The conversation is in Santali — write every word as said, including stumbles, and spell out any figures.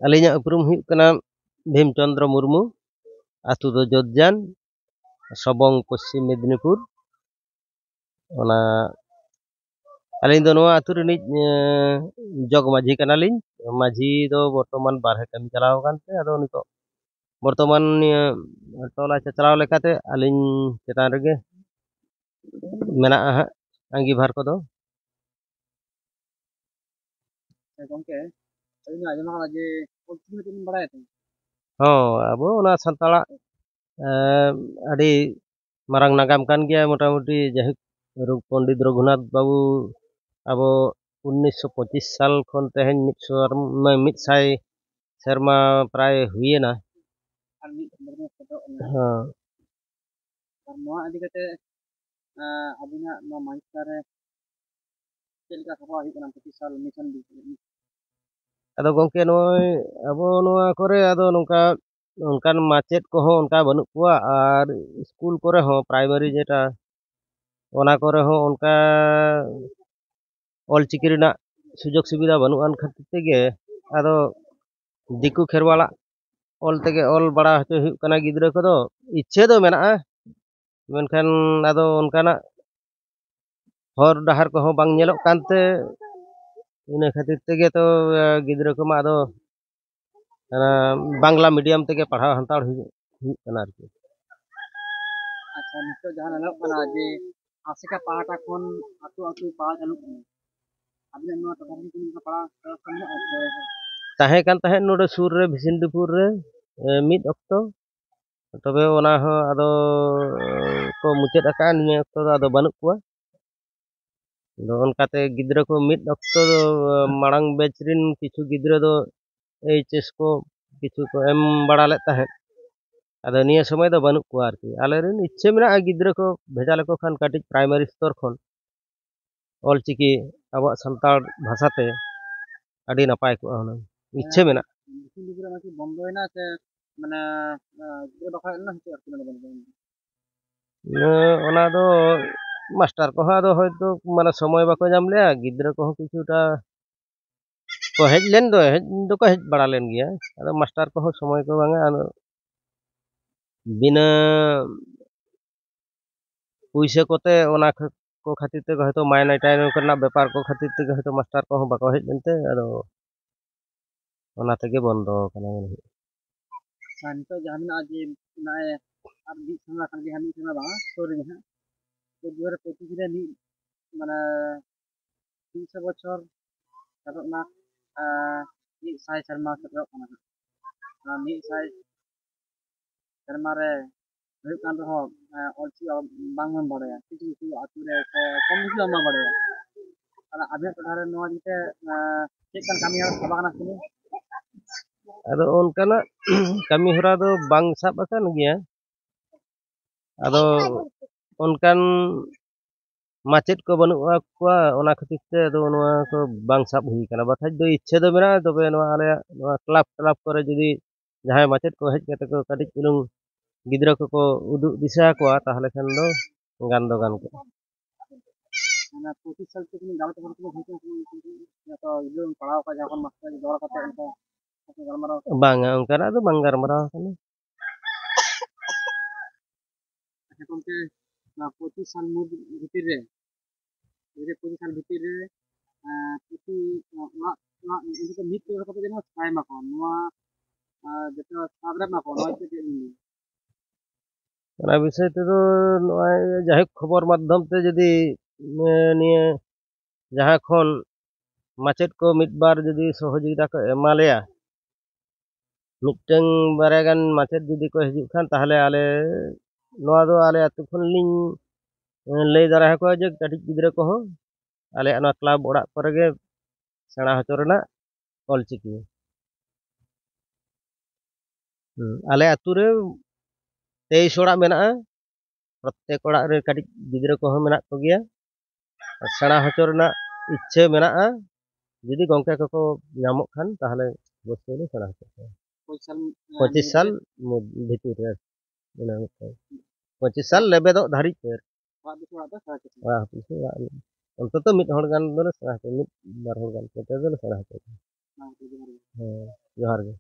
ᱟᱹᱞᱤᱧᱟᱜ ᱩᱯᱨᱩᱢ ᱦᱩᱭᱩᱜ ᱠᱟᱱᱟ ᱵᱷᱤᱢ ᱪᱚᱸᱫᱽᱨᱚ ᱢᱩᱨᱢᱩ, ᱟᱹᱛᱩ ᱫᱚ ᱡᱳᱫᱽᱡᱟᱱ, ᱥᱚᱵᱚᱝ, ᱯᱚᱥᱪᱤᱢ ᱢᱮᱫᱽᱱᱤᱯᱩᱨ᱾ ᱚᱱᱟ ᱟᱹᱞᱤᱧ ᱫᱚ ᱱᱚᱣᱟ ᱟᱹᱛᱩ ᱨᱤᱱᱤᱡ ᱡᱚᱜᱽ ᱢᱟᱹᱡᱷᱤ ᱠᱟᱱᱟᱞᱤᱧ᱾ ᱢᱟᱹᱡᱷᱤ ᱫᱚ ᱵᱚᱨᱛᱚᱢᱟᱱ ᱵᱟᱨᱦᱮ ᱠᱟᱹᱢᱤ ᱪᱟᱞᱟᱣ ᱟᱠᱟᱱ ᱛᱮ, ᱟᱫᱚ ᱱᱤᱛᱚᱜ ᱵᱚᱨᱛᱚᱢᱟᱱ ᱱᱤᱭᱟᱹ ᱴᱚᱞᱟ ᱪᱟᱪᱞᱟᱣ ᱞᱮᱠᱟᱛᱮ ᱟᱹᱞᱤᱧ ᱪᱮᱛᱟᱱ ᱨᱮᱜᱮ ᱢᱮᱱᱟᱜᱼᱟ ᱦᱟᱸᱜ ᱟᱺᱜᱤᱵᱷᱟᱨ ᱠᱚᱫᱚ᱾ ᱜᱚᱢᱠᱮ, ᱟᱹᱞᱤᱧ ᱟᱸᱡᱚᱢ ᱟᱠᱟᱫᱟ ᱡᱮ ᱚᱞᱪᱤᱠᱤ ᱢᱤᱫᱴᱮᱱ ᱵᱟᱲᱟᱭᱟ ᱛᱚ? ᱦᱚᱸ, ᱟᱵᱚ ᱚᱱᱟ ᱥᱟᱱᱛᱟᱲᱟᱜ ᱟᱹᱰᱤ ᱢᱟᱨᱟᱝ ᱱᱟᱜᱟᱢ ᱠᱟᱱ ᱜᱮᱭᱟ ᱢᱚᱴᱟᱢᱩᱴᱤ᱾ ᱡᱟᱭᱦᱳᱠ, ᱯᱚᱱᱰᱤᱛ ᱨᱚᱜᱷᱩᱱᱟᱛᱷ ᱵᱟᱵᱩ ᱟᱵᱚ ᱩᱱᱤᱥᱥᱚ ᱯᱚᱸᱪᱤᱥ ᱥᱟᱞ ᱠᱷᱚᱱ ᱛᱮᱦᱮᱧ ᱢᱤᱫ ᱥᱚ ᱟᱨ ᱢᱤᱫ ᱥᱟᱭ ᱥᱮᱨᱢᱟ ᱯᱨᱟᱭ ᱦᱩᱭᱮᱱᱟ᱾ ᱟᱨ ᱢᱤᱫ ᱥᱮᱨᱢᱟ ᱥᱮᱴᱮᱨᱚᱜ ᱠᱟᱱᱟ᱾ ᱦᱮᱸ᱾ ᱟᱨ ᱱᱚᱣᱟ ᱤᱫᱤ ᱠᱟᱛᱮ ᱟᱹᱵᱤᱱᱟᱜ ᱱᱚᱣᱟ ᱢᱟᱹᱡᱷᱤ ᱛᱷᱟᱱ ᱨᱮ ᱪᱮᱫ ᱞᱮᱠᱟ ᱥᱟᱯᱲᱟᱣ ᱦᱩᱭᱩᱜ ᱠᱟᱱᱟ ᱯᱚᱸᱪᱤᱥ ᱥᱟᱞ ᱢᱤᱥᱚᱱ ᱤᱫᱤ ᱠᱟᱛᱮ? ᱟᱫᱚ ᱜᱚᱢᱠᱮ, ᱱᱚᱜᱼᱚᱭ ᱟᱵᱚ ᱱᱚᱣᱟ ᱠᱚᱨᱮ ᱟᱫᱚ ᱱᱚᱝᱠᱟ ᱚᱱᱠᱟᱱ ᱢᱟᱪᱮᱫ ᱠᱚᱦᱚᱸ ᱚᱱᱠᱟ ᱵᱟᱹᱱᱩᱜ ᱠᱚᱣᱟ, ᱟᱨ ᱥᱠᱩᱞ ᱠᱚᱨᱮ ᱦᱚᱸ ᱯᱨᱟᱭᱢᱟᱨᱤ ᱡᱮᱴᱟ, ᱚᱱᱟ ᱠᱚᱨᱮ ᱦᱚᱸ ᱚᱱᱠᱟ ᱚᱞᱪᱤᱠᱤ ᱨᱮᱱᱟᱜ ᱥᱩᱡᱳᱜᱽ ᱥᱩᱵᱤᱫᱷᱟ ᱵᱟᱹᱱᱩᱜ ᱟᱱ ᱠᱷᱟᱹᱛᱤᱨ ᱛᱮᱜᱮ ᱟᱫᱚ ᱫᱤᱠᱩ ᱠᱷᱮᱨᱣᱟᱞᱟᱜ ᱚᱞ ᱛᱮᱜᱮ ᱚᱞ ᱵᱟᱲᱟ ᱦᱚᱪᱚ ᱦᱩᱭᱩᱜ ᱠᱟᱱᱟ ᱜᱤᱫᱽᱨᱟᱹ ᱠᱚᱫᱚ᱾ ᱤᱪᱪᱷᱟᱹ ᱫᱚ ᱢᱮᱱᱟᱜᱼᱟ, ᱢᱮᱱᱠᱷᱟᱱ ᱟᱫᱚ ᱚᱱᱠᱟᱱᱟᱜ ᱦᱚᱨ ᱰᱟᱦᱟᱨ ᱠᱚᱦᱚᱸ ᱵᱟᱝ ᱧᱮᱞᱚᱜ ᱠᱟᱱᱛᱮ, ᱤᱱᱟᱹ ᱠᱷᱟᱹᱛᱤᱨ ᱛᱮᱜᱮ ᱛᱚ ᱜᱤᱫᱽᱨᱟᱹ ᱠᱚᱢᱟ ᱟᱫᱚ ᱚᱱᱟ ᱵᱟᱝᱞᱟ ᱢᱤᱰᱤᱭᱟᱢ ᱛᱮᱜᱮ ᱯᱟᱲᱦᱟᱣ ᱦᱟᱛᱟᱲ ᱦᱩᱭᱩᱜ ᱦᱩᱭᱩᱜ ᱠᱟᱱᱟ ᱟᱨᱠᱤ᱾ ᱟᱪᱪᱷᱟ, ᱱᱤᱛᱚᱜ ᱡᱟᱦᱟᱸ ᱧᱮᱞᱚᱜ ᱠᱟᱱᱟ ᱡᱮ ᱟᱥᱮᱠᱟ ᱯᱟᱦᱴᱟ ᱠᱷᱚᱱ ᱟᱹᱛᱩ ᱟᱹᱛᱩ ᱯᱟᱲᱦᱟᱣ ᱪᱟᱹᱞᱩᱜ ᱠᱟᱱᱟ, ᱟᱵᱤᱱᱟᱜ ᱱᱚᱣᱟ ᱴᱚᱴᱷᱟ ᱨᱮ ᱠᱤ ᱱᱚᱝᱠᱟ ᱯᱟᱲᱦᱟᱣ ᱵᱮᱵᱚᱥᱛᱟ ᱢᱮᱱᱟᱜᱼᱟ ᱥᱮ? ᱛᱟᱦᱮᱸ ᱠᱟᱱ ᱛᱟᱦᱮᱸᱫ ᱱᱚᱰᱮ ᱥᱩᱨ ᱨᱮ ᱵᱷᱤᱥᱤᱱᱰᱤᱯᱩᱨ ᱨᱮ, ᱮ, ᱢᱤᱫ ᱚᱠᱛᱚ, ᱛᱚᱵᱮ ᱚᱱᱟ ᱦᱚᱸ ᱟᱫᱚ ᱠᱚ ᱢᱩᱪᱟᱹᱫ ᱟᱠᱟᱫᱼᱟ᱾ ᱱᱤᱭᱟᱹ ᱚᱠᱛᱚ ᱫᱚ ᱟᱫᱚ ᱵᱟᱹᱱᱩᱜ ᱠᱚᱣᱟ᱾ ᱟᱫᱚ ᱚᱱᱠᱟᱛᱮ ᱜᱤᱫᱽᱨᱟᱹ ᱠᱚ ᱢᱤᱫ ᱚᱠᱛᱚ ᱫᱚ ᱢᱟᱲᱟᱝ ᱵᱮᱪ ᱨᱮᱱ ᱠᱤᱪᱷᱩ ᱜᱤᱫᱽᱨᱟᱹ ᱫᱚ ᱮᱭᱤᱪ ᱮᱥ ᱠᱚ ᱠᱤᱪᱷᱩ ᱠᱚ ᱮᱢ ᱵᱟᱲᱟ ᱞᱮᱫ ᱛᱟᱦᱮᱸᱫ᱾ ᱟᱫᱚ ᱱᱤᱭᱟᱹ ᱥᱚᱢᱚᱭ ᱫᱚ ᱵᱟᱹᱱᱩᱜ ᱠᱚᱣᱟ ᱟᱨᱠᱤ᱾ ᱟᱞᱮᱨᱮᱱ ᱤᱪᱪᱷᱟᱹ ᱢᱮᱱᱟᱜᱼᱟ ᱜᱤᱫᱽᱨᱟᱹ ᱠᱚ ᱵᱷᱮᱡᱟ ᱞᱮᱠᱚ ᱠᱷᱟᱱ ᱠᱟᱹᱴᱤᱡ ᱯᱨᱟᱭᱢᱟᱨᱤ ᱥᱛᱚᱨ ᱠᱷᱚᱱ ᱚᱞᱪᱤᱠᱤ ᱟᱵᱚᱣᱟᱜ ᱥᱟᱱᱛᱟᱲ ᱵᱷᱟᱥᱟᱛᱮ ᱟᱹᱰᱤ ᱱᱟᱯᱟᱭ ᱠᱚᱜᱼᱟ ᱦᱩᱱᱟᱹᱝ, ᱤᱪᱪᱷᱟᱹ ᱢᱮᱱᱟᱜᱼᱟ᱾ ᱵᱤᱥᱤ ᱜᱤᱫᱽᱨᱟᱹ ᱱᱟᱠᱤ ᱵᱚᱱᱫᱚᱭᱮᱱᱟ ᱥᱮ, ᱢᱟᱱᱮ, ᱜᱤᱫᱽᱨᱟᱹ ᱵᱟᱠᱚ ᱦᱮᱡ ᱞᱮᱱᱟ ᱥᱮ ᱪᱮᱫ ᱟᱨᱠᱤ ᱱᱚᱰᱮ ᱵᱚᱱᱫᱚᱭᱮᱱᱟ? ᱚᱱᱟ ᱫᱚ ᱢᱟᱥᱴᱟᱨ ᱠᱚᱦᱚᱸ ᱟᱫᱚ ᱦᱚᱭᱛᱳ ᱢᱟᱱᱮ ᱥᱚᱢᱚᱭ ᱵᱟᱠᱚ ᱧᱟᱢ ᱞᱮᱜᱼᱟ, ᱜᱤᱫᱽᱨᱟᱹ ᱠᱚᱦᱚᱸ ᱠᱤᱪᱷᱩᱴᱟ ᱠᱚ ᱦᱮᱡ ᱞᱮᱱ ᱫᱚ, ᱦᱮᱡ ᱫᱚᱠᱚ ᱦᱮᱡ ᱵᱟᱲᱟ ᱞᱮᱱ ᱜᱮᱭᱟ᱾ ᱟᱫᱚ ᱢᱟᱥᱴᱟᱨ ᱠᱚᱦᱚᱸ ᱥᱚᱢᱚᱭ ᱠᱚ ᱵᱟᱝᱟ, ᱟᱫᱚ ᱵᱤᱱᱟᱹ ᱯᱩᱭᱥᱟᱹ ᱠᱚᱛᱮ ᱚᱱᱟ ᱠᱷᱟᱹ-, ᱠᱚ ᱠᱷᱟᱹᱛᱤᱨ ᱛᱮᱜᱮ ᱦᱚᱭᱛᱳ ᱢᱟᱭᱱᱟ ᱴᱟᱭᱱᱟ ᱠᱚᱨᱮᱱᱟᱜ ᱵᱮᱯᱟᱨ ᱠᱚ ᱠᱷᱟᱹᱛᱤᱨ ᱛᱮᱜᱮ ᱦᱚᱭᱛᱳ ᱢᱟᱥᱴᱟᱨ ᱠᱚᱦᱚᱸ ᱵᱟᱠᱚ ᱦᱮᱡ ᱞᱮᱱᱛᱮ ᱟᱫᱚ ᱚᱱᱟ ᱛᱮᱜᱮ ᱵᱚᱱᱫᱚ ᱟᱠᱟᱱᱟ ᱢᱚᱱᱮ ᱦᱩᱭᱩᱜ᱾ ᱟᱨ ᱱᱤᱛᱚᱜ ᱡᱟᱦᱟᱸ ᱢᱮᱱᱟᱜᱼᱟ ᱡᱮ ᱱᱚᱜᱼᱚᱭ ᱟᱨ ᱢᱤᱫ ᱥᱮᱨᱢᱟ ᱠᱷᱟᱱ ᱜᱮ ᱦᱟᱸᱜ, ᱢᱤᱫ ᱥᱮᱨᱢᱟ ᱵᱟᱝᱟ, ᱥᱩᱨ ᱨᱮᱜᱮ ᱦᱟᱸᱜ ᱫᱩ ᱦᱟᱡᱟᱨ ᱯᱚᱸᱪᱤᱥ ᱨᱮ ᱢᱤᱫ ᱢᱟᱱᱮ ᱛᱤᱱᱥᱚ ᱵᱚᱪᱷᱚᱨ ᱪᱟᱵᱟᱜ ᱠᱟᱱᱟ, ᱟᱨ ᱢᱤᱫ ᱥᱟᱭ ᱥᱮᱨᱢᱟ ᱥᱮᱴᱮᱨᱚᱜ ᱠᱟᱱᱟ ᱦᱟᱸᱜ᱾ ᱚᱱᱟ ᱢᱤᱫ ᱥᱟᱭ ᱥᱮᱨᱢᱟ ᱨᱮ ᱦᱩᱭᱩᱜ ᱠᱟᱱ ᱨᱮᱦᱚᱸ, ᱮᱸ, ᱚᱞᱪᱤᱠᱤ ᱵᱟᱝ ᱵᱚᱱ ᱵᱟᱲᱟᱭᱟ᱾ ᱠᱤᱪᱷᱩ ᱠᱤᱪᱷᱩ ᱟᱹᱛᱩ ᱨᱮ ᱥᱮ ᱠᱚᱢ ᱵᱮᱥᱤ ᱵᱟᱝ ᱵᱟᱲᱟᱭᱟ᱾ ᱟᱫᱚ ᱟᱵᱤᱱᱟᱜ ᱴᱚᱴᱷᱟ ᱨᱮ ᱱᱚᱣᱟ ᱤᱫᱤ ᱠᱟᱛᱮ, ᱮᱸ, ᱪᱮᱫ ᱞᱮᱠᱟᱱ ᱠᱟᱹᱢᱤ ᱦᱚᱨᱟ ᱥᱟᱵ ᱟᱠᱟᱱᱟ ᱥᱮ ᱵᱟᱝ? ᱟᱫᱚ ᱚᱱᱠᱟᱱᱟᱜ ᱠᱟᱹᱢᱤ ᱦᱚᱨᱟ ᱫᱚ ᱵᱟᱝ ᱥᱟᱵ ᱟᱠᱟᱱ ᱜᱮᱭᱟ᱾ ᱟᱫᱚ ᱚᱱᱠᱟᱱ ᱢᱟᱪᱮᱫ ᱠᱚ ᱵᱟᱹᱱᱩᱜ ᱠᱚᱣᱟ, ᱚᱱᱟ ᱠᱷᱟᱹᱛᱤᱨ ᱛᱮ ᱟᱫᱚ ᱱᱚᱣᱟ ᱠᱚ ᱵᱟᱝ ᱥᱟᱵ ᱦᱩᱭ ᱠᱟᱱᱟ᱾ ᱵᱟᱠᱷᱟᱡ ᱫᱚ ᱤᱪᱪᱷᱟᱹ ᱫᱚ ᱢᱮᱱᱟᱜᱼᱟ, ᱛᱚᱵᱮ ᱱᱚᱣᱟ ᱟᱞᱮᱭᱟᱜ ᱱᱚᱣᱟ ᱠᱞᱟᱵᱽ, ᱠᱞᱟᱵᱽ ᱠᱚᱨᱮ ᱡᱩᱫᱤ ᱡᱟᱦᱟᱸᱭ ᱢᱟᱪᱮᱫ ᱠᱚ ᱦᱮᱡ ᱠᱟᱛᱮ ᱠᱚ ᱠᱟᱹᱴᱤᱡ ᱪᱩᱞᱩᱝ ᱜᱤᱫᱽᱨᱟᱹ ᱠᱚᱠᱚ ᱩᱫᱩᱜ ᱫᱤᱥᱟᱹ ᱟᱠᱚᱣᱟ, ᱛᱟᱦᱚᱞᱮ ᱠᱷᱟᱱ ᱫᱚ ᱜᱟᱱ ᱫᱚ ᱜᱟᱱ ᱠᱚᱜᱼᱟ᱾ ᱢᱟᱱᱮ ᱯᱚᱸᱪᱤᱥ ᱥᱟᱞ ᱛᱮ ᱠᱤᱱ ᱜᱟᱞᱚᱪ ᱦᱚᱲ ᱠᱚ ᱦᱩᱭ ᱠᱟᱱᱟ, ᱡᱚᱛᱚ ᱜᱤᱫᱽᱨᱟᱹ ᱵᱚᱱ ᱯᱟᱲᱦᱟᱣ ᱠᱚᱣᱟ, ᱡᱟᱦᱟᱸ ᱠᱷᱚᱱ ᱢᱟᱥᱴᱟᱨ ᱫᱚᱦᱚ ᱠᱟᱛᱮ ᱚᱱᱠᱟ ᱜᱟᱞᱢᱟᱨᱟᱣ᱾ ᱵᱟᱝᱟ, ᱚᱱᱠᱟᱱᱟᱜ ᱫᱚ ᱵᱟᱝ ᱜᱟᱞᱢᱟᱨᱟᱣ ᱠᱟᱱᱟ᱾ ᱟᱪᱪᱷᱟ ᱜᱚᱢᱠᱮ, ᱱᱚᱣᱟ ᱯᱚᱸᱪᱤᱥ ᱥᱟᱞ ᱢᱩᱫᱽ ᱵᱷᱤᱛᱤᱨ ᱨᱮ, ᱫᱩ ᱦᱟᱡᱟᱨ ᱯᱚᱸᱪᱤᱥ ᱥᱟᱞ ᱵᱷᱤᱛᱤᱨ ᱨᱮ, ᱮᱸ, ᱯᱨᱚᱛᱤ ᱚᱲᱟᱜ, ᱚᱲᱟᱜ ᱡᱚᱛᱚ ᱢᱤᱫ ᱛᱮ ᱠᱟᱛᱮ ᱡᱮᱱᱚ ᱪᱷᱟᱭ ᱢᱟᱠᱚ, ᱱᱚᱣᱟ, ᱮᱸ, ᱡᱮᱴᱟ ᱥᱟᱵ ᱨᱮ ᱢᱟᱠᱚ, ᱱᱚᱣᱟ ᱪᱮᱫ ᱪᱮᱫ ᱵᱤᱱ ᱞᱟᱹᱭᱟ? ᱚᱱᱟ ᱵᱤᱥᱚᱭ ᱛᱮᱫᱚ ᱱᱚᱜᱼᱚᱭ ᱡᱟᱭᱦᱳᱠ ᱠᱷᱚᱵᱚᱨ ᱢᱟᱫᱽᱫᱷᱚᱢ ᱛᱮ ᱡᱩᱫᱤ, ᱮᱸ, ᱱᱤᱭᱟᱹ ᱡᱟᱦᱟᱸ ᱠᱷᱚᱱ ᱢᱟᱪᱮᱫ ᱠᱚ ᱢᱤᱫ ᱵᱟᱨ ᱡᱩᱫᱤ ᱥᱚᱦᱚᱡᱳᱜᱤᱛᱟ ᱠᱚ ᱮᱢᱟ ᱞᱮᱭᱟ, ᱢᱤᱫᱴᱟᱝ ᱵᱟᱨᱭᱟ ᱜᱟᱱ ᱢᱟᱪᱮᱫ ᱡᱩᱫᱤ ᱠᱚ ᱦᱤᱡᱩᱜ ᱠᱷᱟᱱ, ᱛᱟᱦᱚᱞᱮ ᱟᱞᱮ ᱱᱚᱣᱟ ᱫᱚ ᱟᱞᱮ ᱟᱹᱛᱩ ᱠᱷᱚᱱ ᱞᱤᱧ ᱞᱟᱹᱭ ᱫᱟᱲᱮ ᱟᱠᱚᱣᱟ ᱡᱮ ᱠᱟᱹᱴᱤᱡ ᱜᱤᱫᱽᱨᱟᱹ ᱠᱚᱦᱚᱸ ᱟᱞᱮᱭᱟᱜ ᱱᱚᱣᱟ ᱠᱞᱟᱵᱽ ᱚᱲᱟᱜ ᱠᱚᱨᱮ ᱜᱮ ᱥᱮᱬᱟ ᱦᱚᱪᱚ ᱨᱮᱱᱟᱜ ᱚᱞᱪᱤᱠᱤ᱾ ᱦᱩᱸ, ᱟᱞᱮ ᱟᱹᱛᱩ ᱨᱮ ᱛᱮᱭᱤᱥ ᱚᱲᱟᱜ ᱢᱮᱱᱟᱜᱼᱟ᱾ ᱯᱨᱚᱛᱮᱠ ᱚᱲᱟᱜ ᱨᱮ ᱠᱟᱹᱴᱤᱡ ᱜᱤᱫᱽᱨᱟᱹ ᱠᱚᱦᱚᱸ ᱢᱮᱱᱟᱜ ᱠᱚᱜᱮᱭᱟ᱾ ᱟᱨ ᱥᱮᱬᱟ ᱦᱚᱪᱚ ᱨᱮᱱᱟᱜ ᱤᱪᱪᱷᱟᱹ ᱢᱮᱱᱟᱜᱼᱟ᱾ ᱡᱩᱫᱤ ᱜᱚᱢᱠᱮ ᱠᱚᱠᱚ ᱧᱟᱢᱚᱜ ᱠᱷᱟᱱ, ᱛᱟᱦᱚᱞᱮ ᱚᱵᱚᱥᱥᱳᱭ ᱞᱮ ᱥᱮᱬᱟ ᱦᱚᱪᱚ ᱠᱚᱣᱟ᱾ ᱯᱚᱸᱪᱤᱥ ᱥᱟᱞ, ᱯᱚᱸᱪᱤᱥ ᱥᱟᱞ ᱢᱩᱫᱽ ᱵᱷᱤᱛᱤᱨ ᱨᱮ, ᱤᱱᱟᱹ ᱢᱤᱫᱴᱟᱝ᱾ ᱯᱚᱸᱪᱤᱥ ᱥᱟᱞ ᱞᱮᱵᱮᱫᱚᱜ ᱫᱷᱟᱹᱨᱤᱡ ᱛᱮ᱾ ᱚᱲᱟᱜ ᱫᱩᱣᱟᱹᱨ ᱚᱲᱟᱜ ᱫᱚ ᱥᱮᱬᱟ ᱦᱚᱪᱚ ᱠᱚᱣᱟ᱾ ᱚᱲᱟᱜ ᱦᱚᱸ ᱯᱚᱸᱪᱤᱥ ᱥᱟᱞ ᱚᱲᱟᱜ ᱚᱱᱛᱚᱛᱚ ᱢᱤᱫ ᱦᱚᱲ ᱜᱟᱱ ᱫᱚᱞᱮ ᱥᱮᱬᱟ ᱦᱚᱪᱚᱭᱟ, ᱢᱤᱫ ᱵᱟᱨ ᱦᱚᱲ ᱜᱟᱱ ᱠᱟᱛᱮ ᱫᱚᱞᱮ ᱥᱮᱬᱟ ᱦᱚᱪᱚᱭᱟ᱾ ᱦᱮᱸ, ᱡᱚᱦᱟᱨ ᱜᱮ᱾